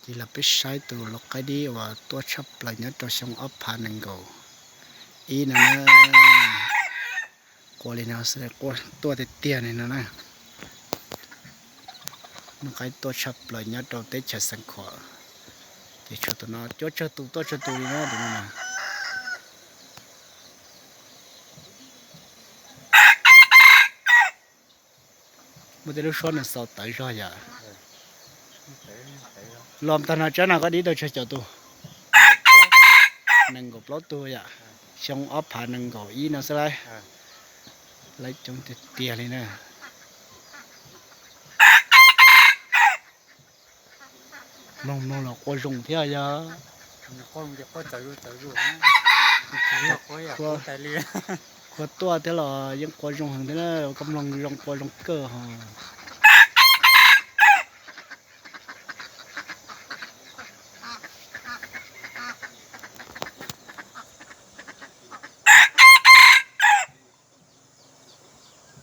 Tig los peb saib tus lau qaib dib uas tuaj tshaj plaws nyob rau xyoo ob phav nees nkaum ib no na. Qua li no xwb, qua tuaj tiag tiag li no na. Lau qaib tuaj tshaj plaws nyob rau teb chaws Xeev Khuam, ces tshuav tus no cuab tsawg tus tuaj tsawg tus li na, tus no na. Muaj tej lub suab nws xaus tawv zog yom. Los tag no tsab no koj dib tau tsawg caum tus? Nees nkaum plaub tug yom. Xyoo ob phav nees nkaum ib no xwb lauj. Laib coob tiag tiag li na. Mloog mloog los qua zoo thiab yog. Qua tuaj thiab los yeej qua zoo heev thiab na, koj mloog zoo qua zoo kawg ho.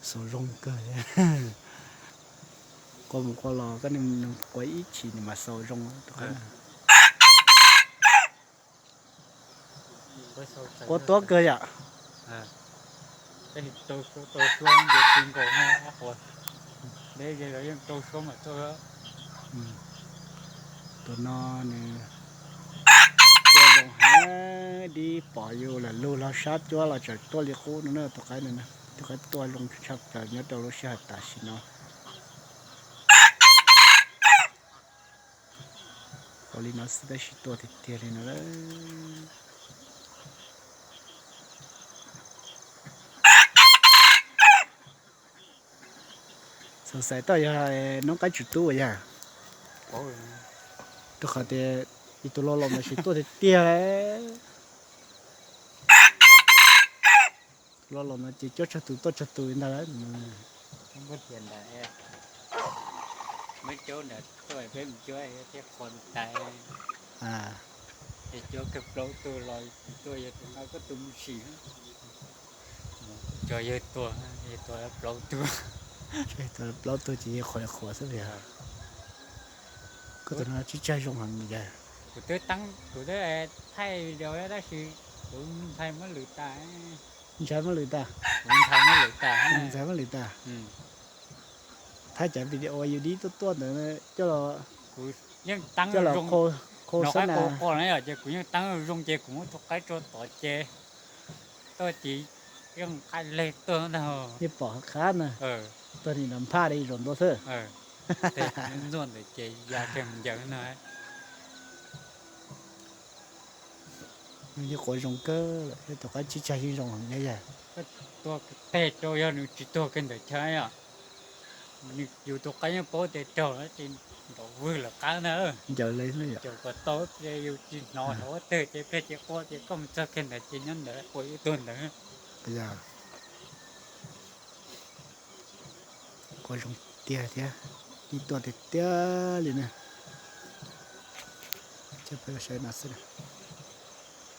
Xaus zoo kawg. Qua mus qua los koj nws qua ib chim nws mas xaus zoo. Qua tuab kawg yom. Tus no nws tuaj zoo heev, dib pom yus lawm lug los sab cuab los tseem tuaj li qub no na tus qaib no. Tus qaib tuaj zoo tshaj plaws nyob rau lub sij hawm tam sim no. Ua li no xwb tab sis tuaj tiag tiag li no. Xav xaiv toj yog noob qaib tswv tub yog. Rau qhov tias ib tus lo los mas tsis tuaj tiag tiag. Lo los mas ces cuab tsawg tus tuaj tsawg tus li ntag lawm. Muab cov ntawd tuaj peb mus cuab thiab qhua tus tais. Ces cuab kawg plaub tug los tuaj yog tus nqa koj tus mus sim. Cog yawg tuag, yawg tuag plaub tug. Plaub tug ces yawg qhuas li qhuas xwb yog. Koj tus no tsib tsag zoo heev yog. Kuv twb teeb, kuv twb thaij video tab sis kuv ntxhais muab lwm tas. Ntxhais muab lwm tas. Kuv ntxhais muab lwm tas. Ntxhais muab lwm tas. Thaij cov video yus dib tuaj tuaj ntawd coj los, kuv yeej teeb coj los zoo, qhau no xab qab na. Qhau qhau na yom, ces kuv yeej teeb zoo ces kuv muab tus qaib rau tod ces tuaj ces yeej qaij leg tuaj ntag. Yeej pom qab na. Tuaj nim no nphaj li zaum ntua xwb. Ntxuaj ntawd ces ya kiag mus ncaws no. Yeej quav zoo kawg lawm, tus qaib tsib tsag yeej zoo heev thiab yog. Tuaj teg rau yog nws tsis tuag kiag ntawm chaw yom. Nws yus tus qaib yeej paub tias raug ces nraum vwg lawm qab na. Ncaws li xwb yom. Caum kom tau ces yus tsis hnov hauv twg ces pliag ces qua ces koj mus txog kiag ntawd ces nyob ntawd qua ib tug ntawd. Quav zoo tiag thiab, ib tuaj tiag tiag li na. Ces peb los saib no xwb.